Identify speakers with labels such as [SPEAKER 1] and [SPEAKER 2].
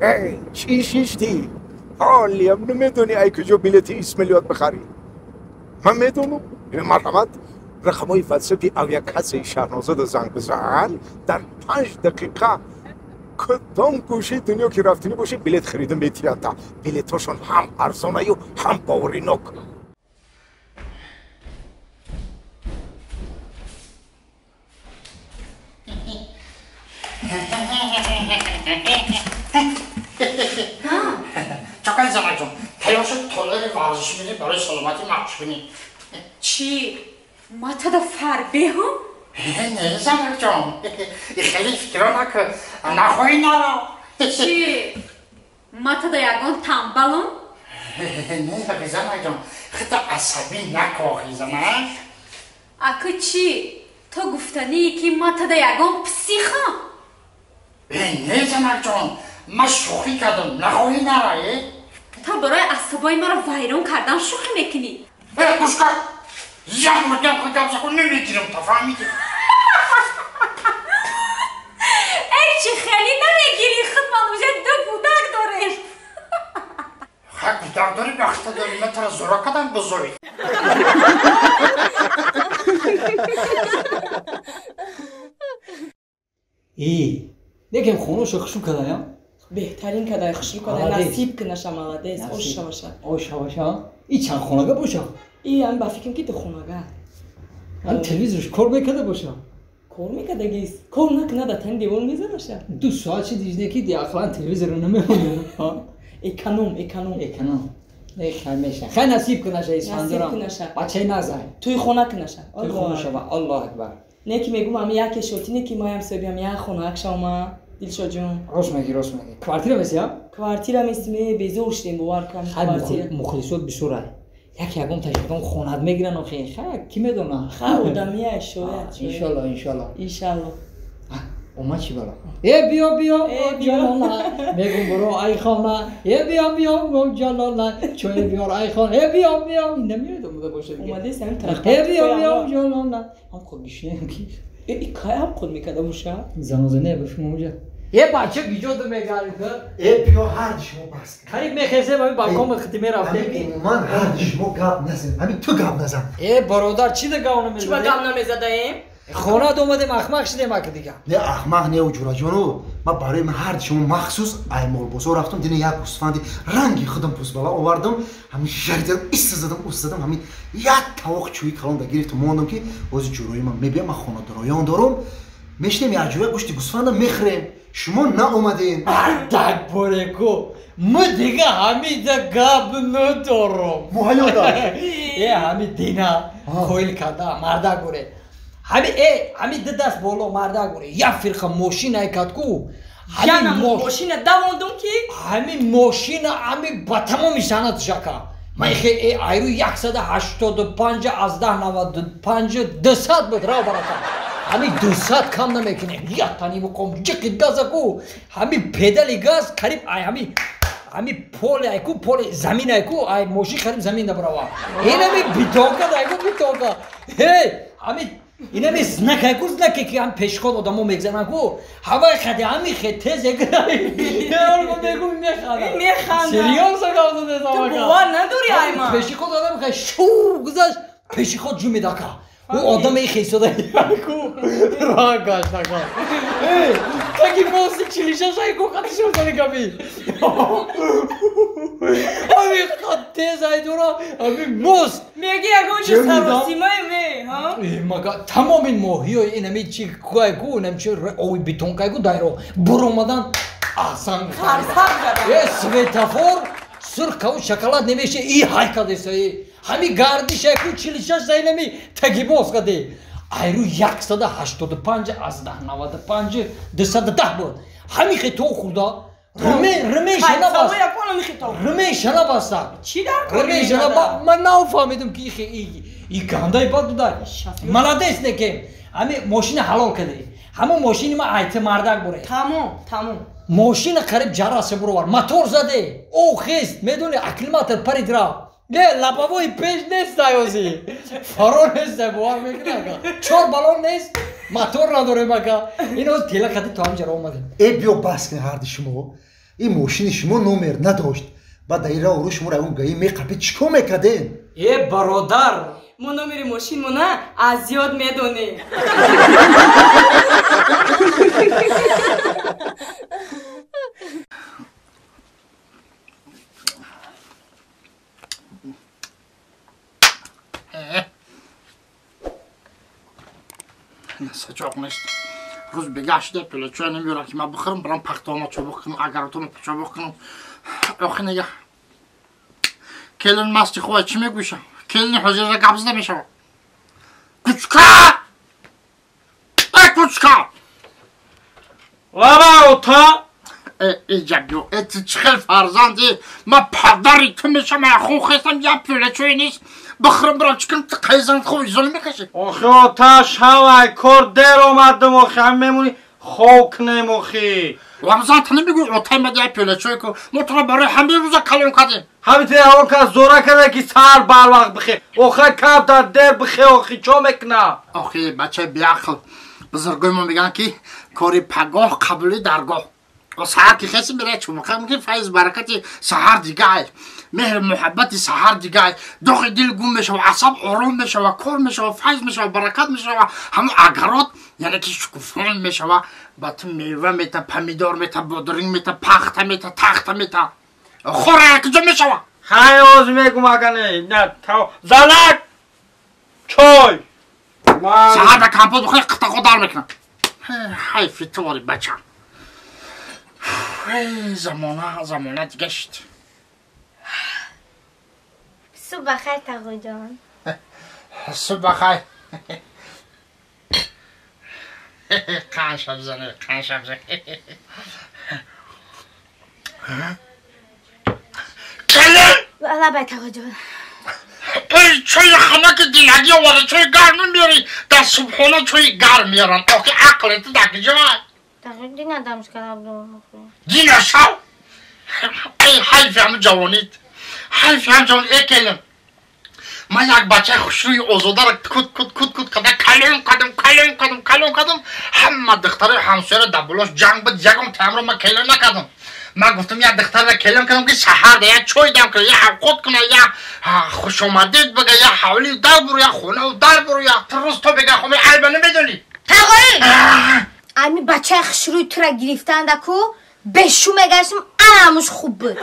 [SPEAKER 1] Эй, чӣ шиштӣ? Ҳолиам намедонӣ ай куҷо билети Исмаилиёт бихарӣ. Ман медонам. Марҳамат, рақамҳои ватсапи авиакассаи Шаҳнозада занг бизан. Дар 5 дақиқа кадом гӯшаи дунё ки рафтанӣ бошӣ билет харида метиҳанд. Билетҳошон ҳам арзонаю ҳам боваринок.
[SPEAKER 2] Чакай занакҷон, тайёр шуд толори варзишӣ бинӣ барои саломатӣ машқ кунӣ.
[SPEAKER 3] Чӣ? Ма тада фарбеҳам?
[SPEAKER 2] Не, занакҷон, хеле фикрро накун, нахоҳӣ наро.
[SPEAKER 3] Чӣ? Ма тада ягон тамбалам?
[SPEAKER 2] Не, занакҷон, худта асабӣ накоҳӣ, занак.
[SPEAKER 3] Акы чӣ? Ту гуфтанӣ ки ма тада ягон психам?
[SPEAKER 2] Не, занакҷон, ман шӯхӣ кардам, нахоҳӣ нара.
[SPEAKER 3] Ту барои асабои маро вайрон кардан шӯхӣ мекунӣ.
[SPEAKER 2] Гӯш кар, як муддам худ гап закун намегирам, та фаҳмидӣ?
[SPEAKER 3] Эй, чӣ хеле намегирӣ, худ ман уже 2 кӯдак дорем.
[SPEAKER 2] Ха, кӯдак дорӣ, бахта дорӣ, ман туро зӯра кардам бузург.
[SPEAKER 4] И, некем хоношо хушрӯ кадаям?
[SPEAKER 5] Беҳтарин кадай, хушрӯ кадай, насиб кунаша, молодец, ош шаваша.
[SPEAKER 4] Ош шаваша? И чанд хонага боша?
[SPEAKER 5] И ам ба фикрам ки 2 хонага.
[SPEAKER 4] Ам телевизорш кор мекарда боша?
[SPEAKER 5] Кор мекардагист. Кор накунад, тани девор мезанаша.
[SPEAKER 4] 2 соат чи дижне ки ақлан телевизорро намемонем.
[SPEAKER 5] Эконом, эконом.
[SPEAKER 4] Эконом. Э, хай меша. Хай насиб кунаша, Исфандурам.
[SPEAKER 5] Насиб кунаша.
[SPEAKER 4] Бачаи назай.
[SPEAKER 5] Туи хона кунаша.
[SPEAKER 4] Туи хона шава. Аллоҳ акбар.
[SPEAKER 5] Не ки мегум ами яке шоти, не ки маям соҳибам як хона акшавма. Дилшоджон.
[SPEAKER 4] Рост мегӣ, рост мегӣ. Квартира меси, а?
[SPEAKER 5] Квартира меси, ме безор шудем, бовар кунам квартира.
[SPEAKER 4] Мухлисот бисёр ай. Як ягон ташаккун хонат мегиран охи. Хай, ки медона?
[SPEAKER 5] Хай, одамия шояд.
[SPEAKER 4] Иншалло, иншалло.
[SPEAKER 5] Иншалло.
[SPEAKER 4] Омад чӣ бало? Э, биё, биё, ҷалола. Мегум буро ай хона. Э, биё, биё, ҷалола. Чой биёр ай хона. Э, биё, биё. Намеёд омада бошад дига.
[SPEAKER 5] Омадест ҳамин тараф.
[SPEAKER 4] Э, биё, биё, ҷалола. Ҳам худ бишнем ки.
[SPEAKER 5] Э, кай ҳам худ мекарда боша?
[SPEAKER 4] Занозане бифим онҷа. Е, бача гиҷо мегарид?
[SPEAKER 6] Э, биё ҳарди шумо бас кун.
[SPEAKER 4] Қариб мехезем, ҳамин балкон хити мерафтем.
[SPEAKER 6] Ҳамин умуман ҳарди шумо гап назанед. Ҳамин ту гап назан.
[SPEAKER 4] Э, бародар, чӣ да гап намезанем?
[SPEAKER 5] Чӣ ба гап намезадаем?
[SPEAKER 4] Хонад омадем, ахмақ шудем ака дига.
[SPEAKER 6] Не, ахмақ не, ҷураҷону. Ман барои ҳарди шумо махсус аймолбозор рафтам, дина як гӯсфанди ранги худам пӯстбала овардам, ҳамин жаридам, иста задам, уст задам, ҳамин як тавоқ чӯи калон да гирифтам, мондам ки бози ҷурои ман мебиям, ман хонадороён дорам, мешинем як ҷоя гӯшти гӯсфанда мехӯрем. Шумо наомадем.
[SPEAKER 4] Ардак бореку, мо дига ҳамида гап надорам.
[SPEAKER 6] Муҳайё дар.
[SPEAKER 4] Э, ҳами дина коил карда, мардак боре. Ҳами э, ҳами ду даст боло мардак боре. Як фирқа мошина кад ку.
[SPEAKER 5] Ҳами мошина давондум ки?
[SPEAKER 4] Ҳами мошина ҳами ба тамоми санат шака. Ман хе э айру 185 аз 10 95 200 буд рав барака. Ҳами 200 кам намекунем. Як тани муқом ҷиқи газа ку. Ҳами педали газ қариб ай ҳами поле ай ку поле замин ай ку ай мошин қариб замин набарава. Инами битонка ай ку битонка. Ҳей, ҳами инами знак ай ку знаке ки ҳам пешход одамо мегзананд ку. Ҳавай хади ҳами хе тез эграй. Мегум механдам.
[SPEAKER 5] Механдам.
[SPEAKER 4] Серьёзно гап задесам
[SPEAKER 5] Ту
[SPEAKER 4] ака.
[SPEAKER 5] бовар надорӣ ай ман.
[SPEAKER 4] Пешиход одам хе шу гузашт, пешиход ҷу медака. Ӯ одаме хесода яку роҳ гашт ака. Эй, таки моси 46 ай ку хати шудани габи. Ами хат тез ай дора, ами мост.
[SPEAKER 5] Меги ягон чи саросимаи ме, ҳа?
[SPEAKER 4] Э, мага тамоми моҳиёи ин ами чи куай ку, ин ами чи ови бетонкай ку дайро буромадан аҳсан.
[SPEAKER 5] Қарсак задан.
[SPEAKER 4] Э, светофор сурх каву шоколад немеше и ҳай кадеса и. Ҳами гардиш яку 46 заинами тагибоз каде. Айру 185 аз 10 95 210 буд. Ҳами хе то хурда рме шана бас. Рме шана баста.
[SPEAKER 5] Чӣ дар кор?
[SPEAKER 4] Рме шана ба ман нафаҳмидам ки хе и гандаи бад буда. Молодец некем. Ҳами мошина ҳалол каде. Ҳамон мошини ма айти мардак буре.
[SPEAKER 5] Тамом, тамом.
[SPEAKER 4] Мошина қариб ҷарасе буровар. Мотор заде. О хест, медони акклиматор парид рафт. Не, лобовой пеш нест аёзи. Фаро нест, бовар мекунӣ ака. 4 баллон нест, мотор надорем ака. Ин оз тела қати то ҳамҷаро омадем.
[SPEAKER 6] Э, биё бас кунед ҳарди шумо. Ин мошини шумо номер надошт. Баъд дар ин роҳ шуморо ягон гаӣ меқапид, чӣ кор мекардем?
[SPEAKER 4] Э, бародар,
[SPEAKER 5] мо номери мошинмона аз ёд медонем.
[SPEAKER 2] Сачоқ нест. Рӯз бегаҳ шуда пӯлачӯя намеёрам ки ман бихӯрам, барам пахтаома чобуқ кунам, агаротома чобуқ кунам. Охи нега. Келин масти хуба чӣ мегӯшам? Келини ҳозирра гап зада мешавад. Кучка! Э, кучка!
[SPEAKER 7] Лаба ота!
[SPEAKER 2] Э, иҷаб, э, ту чӣ хел фарзанди? Ман падари ту мешавам, ман хун хестам, як пӯлачӯя нест. Бихӯрам, барам чӣ кунам? Ту қайзанат хуб изола мекашӣ?
[SPEAKER 7] Охи ота, шавай, кор дер омадам, охи, ҳам мемонӣ хоб кунем, охи.
[SPEAKER 2] Рамзан, ту намегӯӣ отай мад як пӯлачӯя ку? Мо туро барои ҳамин рӯза калон кардем.
[SPEAKER 7] Ҳамин те ҳамон кас зора карда ки саҳар барвақт бихе. Охи камтар дер бихе, охи, чо мекунам?
[SPEAKER 2] Охи, бачаи беақл. Бузургои мо мегӯянд ки кори пагоҳ қабули даргоҳ. Саҳар ки хеси меравад чумуқа мекунӣ, файз баракати саҳар дигай, меҳру муҳаббати саҳар дигай, доғи дил гум мешава, асаб ором мешава, кор мешава, файз мешава, баракат мешава, ҳамон агарот яъне ки шукуфон мешава, ба ту мева мета, помидор мета, бодринг мета, пахта мета, тахта мета. Хора якҷо мешава.
[SPEAKER 7] Ҳай, оз мегум, агане на занак чой.
[SPEAKER 2] Саҳар да компот бихӯри, қитақо дар мекунам. Ҳайфи ту, бачам. Замона, замона дига шуд.
[SPEAKER 8] Субҳ бахайр, тағоҷон.
[SPEAKER 2] Субҳ бахайр. Қанша бизане, қанша бизане. Келин!
[SPEAKER 8] Лабай, тағоҷон.
[SPEAKER 2] Эй, чойи ханаки дилагӣ оварда, чойи гарм намеёрӣ. Дар субҳона чойи гарм меёранд. Охи ақли ту дар куҷоай?
[SPEAKER 8] Дина дамш кардам.
[SPEAKER 2] Дина шав? Эй, ҳайфи ҳамин ҷавонит. Ҳайфи ҳамин ҷавонит. Э, келин. Ман як бачаи хушрӯи озодаро кут кут кут кут карда калон кардам, калон кардам, калон кардам. Ҳама духтарои ҳамсояро дар болош ҷанг буд, ягон таъмро ман келин накардам. Ман гуфтам як духтарро келин кардам ки саҳар да як чой дам кунад, як авқот кунад, як хушомадед бага, як ҳавлию дар буру, як хонаву дар буру, як рӯз то бега хоми айба намедонӣ.
[SPEAKER 8] Тағоӣ! Ами бачаи хушрӯи тура гирифтанда ку бешу мегаштам, анамуш хуб буд.